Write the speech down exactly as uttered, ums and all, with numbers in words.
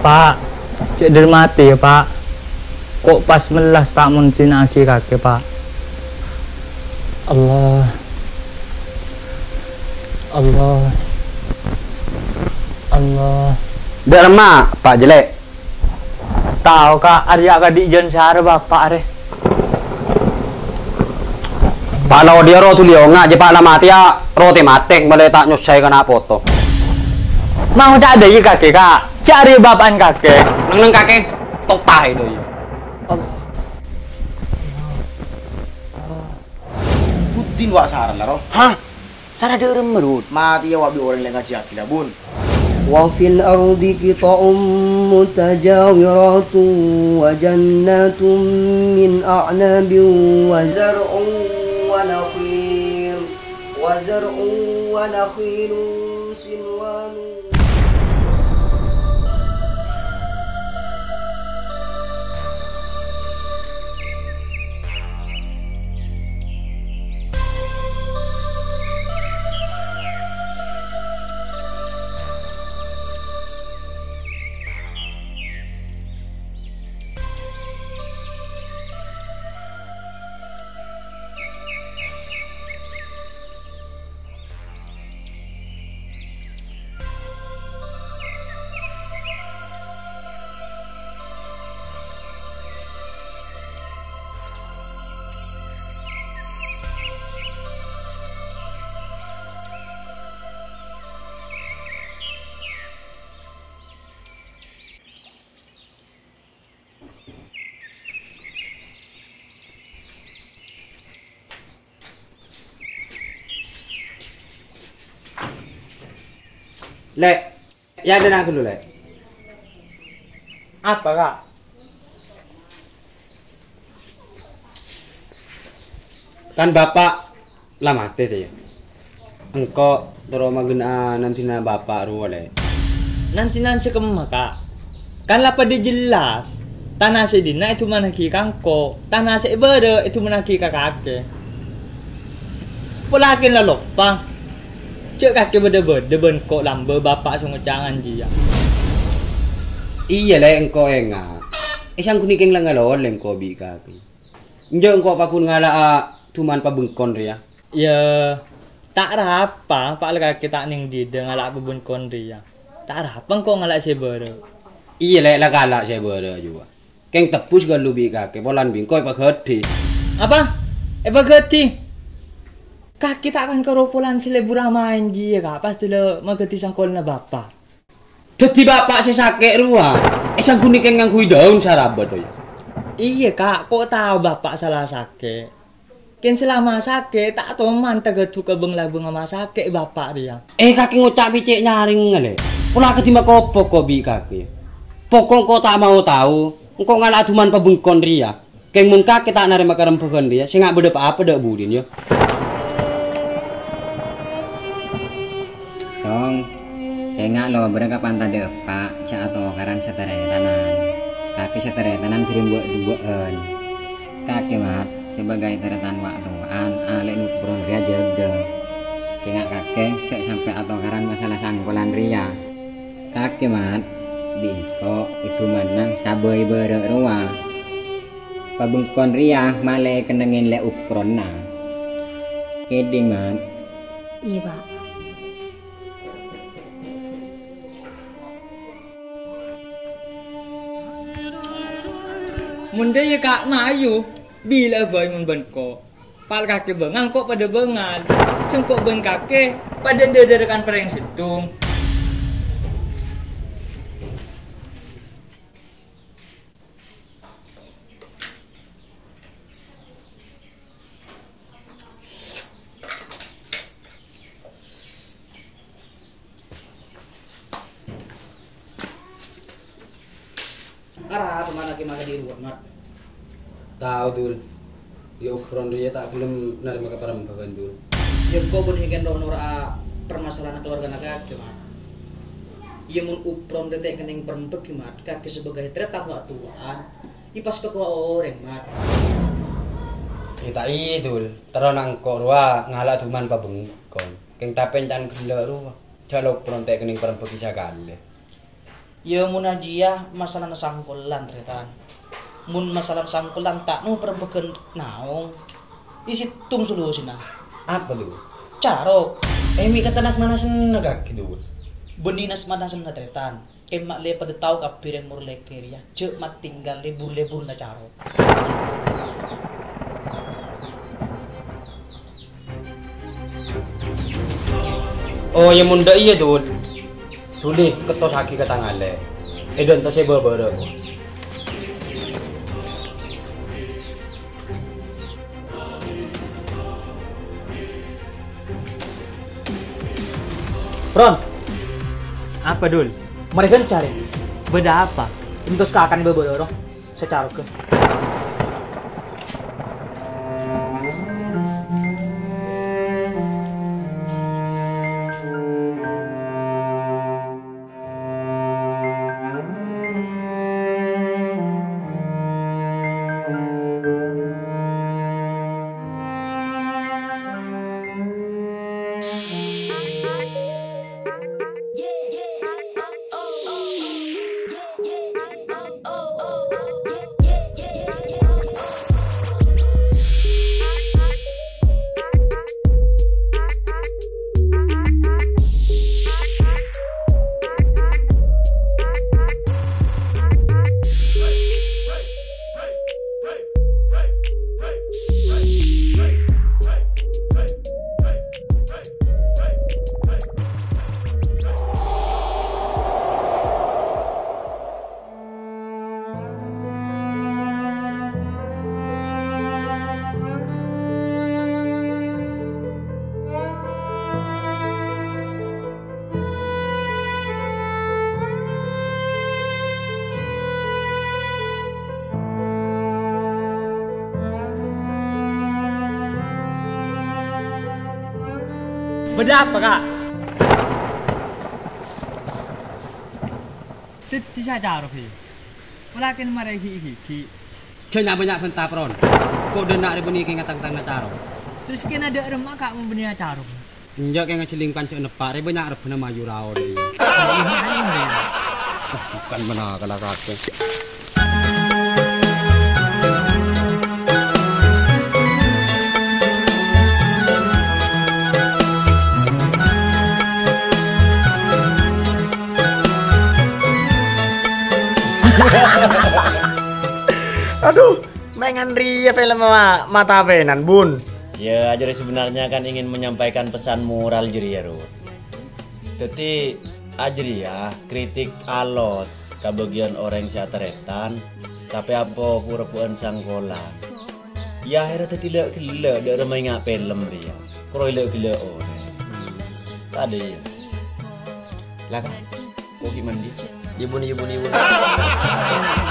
Pa', cè' dâri matè, yâ, Pa'. Ko' pas mellas, Pa', mon dina'aghi kakè, Pa'. Allah. Allah. Allah. Dâ' remma, Pa' Jellè'? Tao, Ka', arèya akadhi' jân sara Bapa' arè. Pa' la odi'â ro dhuli onga', jhâ' pa' la matèya ro tè-matè, malè ta' nyosaè kana' poto. Ma' ngoca' dâ' iyâ kakè, Ka'. Cè' arèya bapa'na kakè. Neng-neng kakè, topa è dâ' iyâ. Buddin wa' sara la ro. Hah? Sara dâ' remma, Dun? Matèya wa' bi' orèng lè ngajhiyâghi la, Bun. وفي الأرض قطع متجاورات وجنات من أعناب وزرع ونخيل، وزرع ونخيل صنوان. Lè', yâ, dâna ghâllu, Lè'. Apa, Ka'? Kan Bapa' la matè, tè, yâ. Engko' terro maghâna'a nandina Bapa' rowa, Lè'. Nandina sè kemma, Ka'? Kan la padâ jellas. Tana sè dinna' èdhumannaghi ka engko'. Tana sè è bârâ' èdhumannaghi ka kakè. Pola kèng la loppa. Jhâ' kakè bâdâ-bâdâ bân ko' lambâ' Bapa' sè ngoca' nganjiyâ. Iyâ, Lè', engko' enga'. È sangghu nèkèng la ngalolè engko' bi' kakè. Enjâ' engko' paggun ngala'a dhuman pabengkon rèya. Yâ, ta' arapa, pa' la kakè ta' nèng dhidhâ ngala'a pabengkon rèya. Ta' arapa engko' ngala'a sè bârâ'. Iyâ, Lè', la kala' sè bârâ' jhuwa. Kèng tebbhus ghâllu bi' kakè, polana bi' engko' èpaghâdhi. Apa? Èpaghâdhi? Kakè ta' kan karo polana sè lebur amaèn jiyâ, Ka', pas dâlâ maghâdhi sangkolanna Bapa'. Dhâddhi Bapa' sè sakè' rowa, è sangghu nèkèng ngangghuy dâun sarabat, yâ. Iyâ, Ka', ko' tao Bapa' sala sakè'. Kèng salama sakè', ta' toman taghâdhu ka bâng-labângnga ma' sakè' Bapa' rèya. Eh, kakè ngoca' bi' cè' nyarèngnga, Lè'. Pola kadhi makopo ko' bi' kakè. Pokok engko' ta' mao tao, engko' ngala'a dhuman pabengkon rèya. Kèng mon kakè ta' narèma karembhâghân rèya, sènga' bâdâ pa-apa dâ' budina, yâ. Song, sènga' lobârâ ka pantadhâ eppa', jhâ' atokaran sataretanan. Kakè sataretanan ghârung wâ'-duwâ'ân. Kakè, Mat, sebagai tarètan wâ'-towa'an, alè' nopron rèya jâgâ. Sènga' kakè jhâ' sampè' atokaran masalah sangkolan rèya. Kakè, Mat, bi' engko' èdhumana sabâi bârâ' rowa. Pabengkon rèya malè kennengngè lè' opronna. Kèdhing, Mat. Iyâ, Pa'. Mon dâ' iyâ, Ka', mayu, bilâ bhâi mon bân ko'. Pa' la kakè bângal, ko' padâ bângal. Sèngko' bân kakè padâ dâdârâ kan parèng sèttong. Arapa, Mat, kakè makè dhi' rowa, Mat? Tao, Dul. Yâ, opronna rèya ta' ghellem narèma kaparembhâghân, Dul. Yâ, engko' bân sè kèng ro'-noro'a parmasalahanna kalowarghâna kakè, Mat. Yâ, mon opronna rèya ta' kennèng parembhâghân, Mat, kakè sebagai tarètan wâ'-towa'an, yâ pas pakowa orèng, Mat. Yâ, ta' iyâ, Dul. Terrona engko' rowa ngala'a dhuman pabengkon. Kèng tapè ènca'na ghellâ' rowa. Jhâ' la opronna ta' kennèng parembhâghân sakalè. Iyâ, mon ajiyâ masalana sangkolan, Tarètan. Mon masalana sangkolan ta' nomer bâghân naong, è sèttong solusina. Apa, Dul? Carok. È, mè' kata nas-manasanna kakè, Dul. Bânnè nas-manasanna, Tarètan. Kemma lè padâ tao kabbhi rèng morlèkè rèya, jhâ' matinggal lè bur-lèburna carok. Oh, iyâ mon dâ' iyâ, Dul. Dhuli, kettossaghi ka tang alè. È, dântosè bâbârâ. Pron. Apa, Dul? Marè ghân sarè. Bâdâ apa? Entos kakan bâbârâ, sè carok. Bâdâ apa, Ka'? Dhâddhi sè acarok, yâ? Polana marè ghi'-ghi'. Jhâ' nya'-bânnya' bânta, Pron. Kodâ na' rè bânnè kèng tang-tang acarok. Terros kèng dâ' remma, Ka', mon bânnè acarok? Enjâ' kèng ajhelling panca' neppa' rè bânnya' rebbhâna mayu rao dhâ' iyâ. Wah, bukan menakal kakè. Adhu, mèngan rèya film ma-, mata penan, Bun. Ya, jadi sebenarnya kan ingin menyampaikan pesan moral jârèya, Ru. Dhâddhi, ajârèya kritik alos ka bâgiyân orèng sè atarètan, tapè ampo bu-rebbu'ân sangkolan. Ya, akhèrra dhâddhi la'-ghellâ' dâ' remma enga' film rèya. Koro la'-ghellâ' orèng. Tadâ' iyâ. La, Ka', ko' ghi' mandi. Iyâ, Bun, iyâ, Bun, iyâ, Bun.